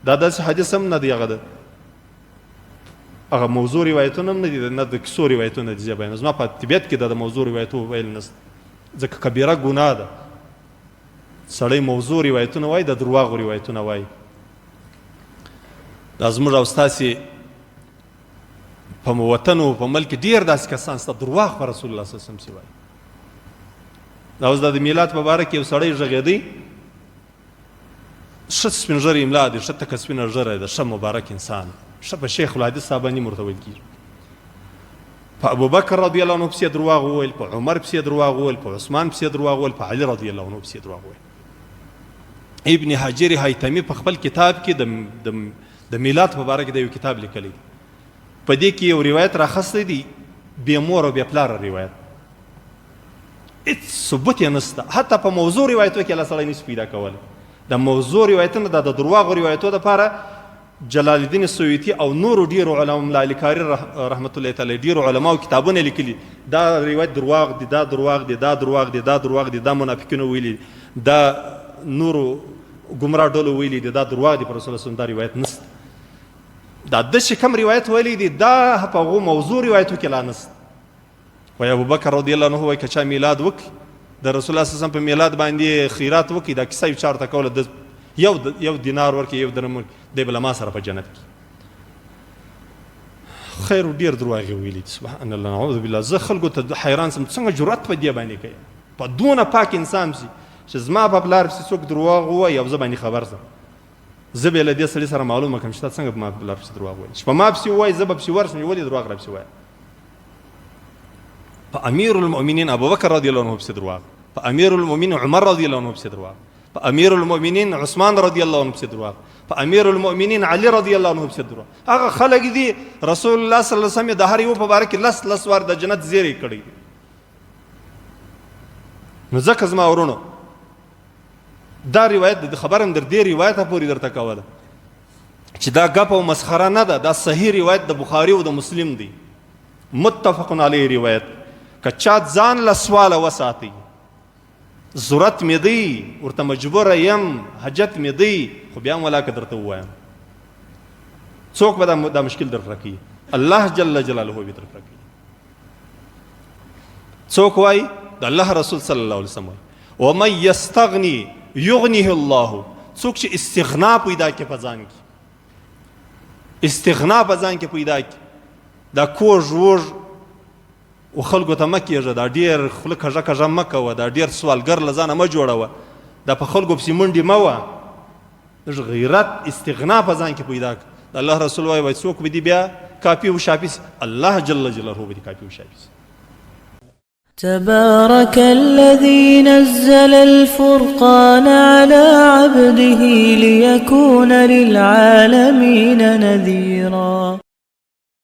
دا داسې حدیث هم نه دی، هغه ده هغه موضوع روایتونه هم نه دي، نه د کیسو روایتونه دي. زه بیانوم، زما په طبیعت کې دا د موضوع روایتو ویل نشته، ځکه کبیره ګناه ده. سړی موضوع روایتونه وایي، د درواغو روایتونه وایي. دا زموږ او ستاسې په وطن او په ملک کې ډېر داسې کسان شته درواغ په رسول الله صلی الله علیه وسلم وایي. دا اوس د میلاد په باره کې یو سړی غږېدی، ښه سپین ږیری املا دی، ښه تکه سپینه ږیره ده، ښه مبارک انسان، ښه په شیخ الحدیث صاحب باندې ورته ویل کېږي. په ابوبکر رضی الله عنه پسې درواغ وویل، په عمر پسې درواغ وویل، په عثمان پسې درواغ وویل، په علي رضی الله عنه پسې درواغ وویل. ابن حجر هیتمي په خپل کتاب کې د میلاد په باره کې د یو کتاب لیکلی دی. په دې کې یو روایت راخستی دی، بې مور او بې پلاره روایت، هیڅ ثبوت یې نشته. حتی په موضوع روایتو کې لا سړی نشي پیدا کولی. د موضوع روایتونه دا د درواغو روایتو دپاره جلال الدین سیوطي او نورو ډیرو علماو، ملا علي قاري رحمت الله تعالی ډیرو علماو کتابونه لیکلي، دا روایت درواغ دي، دا درواغ دي، دا درواغ دي، دا درواغ دي، دا منافقینو ویلي، دا نورو ګمراه ډلو ویلي دي، دا درواغ دي، پر رسول الله دا روایت نشته. دا داسې کوم روایت ویلی دی، دا په هغو موضوع روایتو کې لا نشته. وای ابوبکر رضی الله عنه وای که چا میلاد وکړي، د رسول الله صلی الله علیه وسلم په میلاد باندې خیرات وکړي، دا کیسه یو چا ورته کوله، د یو دینار ورکړي، یو درهم ورکړي، دی به له ما سره په جنت کې. خیر، ډېر درواغ یې ویلي دي. سبحان الله، نعوذ بالله. زه خلکو ته حیران سم، څنګه جرأت په دې باندې کوي، په دونه پاک انسان سي چې زما په پلار پسې څوک درواغ ووایي او زه باندې خبر سم، زه به له دې سړي سره معلومه کړم چې تا څنګه په ما پلار پسې درواغ وویل. چې په ما پسې ووایي، زه به پسې ورشم، ولې درواغ راپسې وایي؟ په امیر المؤمنین ابوبکر رضی الله عنه پسې درواغ، په امیر المؤمنین عمر رضی الله عنه پسې درواغ، په امیر المؤمنین عثمان رضی الله عنه پسې درواغ، په امیر المؤمنین علی رضی الله عنه پسې درواغ. هغه خلک دي رسول الله صلی الله علیه وسلم د هر یو په باره کې لس لس وار د جنت زیری کړی دی. نو ځکه زما ورونو دا روایت د خبره در دې روایت پورې درته کوله چې دا ګپ او مسخره نه ده، دا صحیح روایت د بخاري او د مسلم دی، متفق علیه روایت. که چا ځان له سواله وساتي، ضرورت مې دی، ورته مجبوره یم، حاجت مې دی، خو بیا هم ولاکه درته ووایم، څوک به دا مشکل درته کوي؟ الله جل جلاله به درته کوي. څوک وایي؟ د الله رسول صلی الله علیه وسلم وایي، ومن یستغنی یغنیه الله. څوک چې استغنا پیدا کړي په ځان کې، استغنا په ځان کې پیدا کړي، دا کوږ وږ و خلکو ته مه کېږه، دا ډېر خوله کږه کږه مه کوه، دا ډېر سوالګر له ځانه مه جوړوه، دا په خلکو پسې منډې مه وه، لږ غیرت استغنا په ځان کې پیدا کړه. د الله رسول وایي، وایي څوک به دې بیا کافي و شافي سي؟ الله جل جلاله به دې کافي و شافي سي. تبارك الذي نزل الفرقان على عبده ليكون للعالمين نذيرا.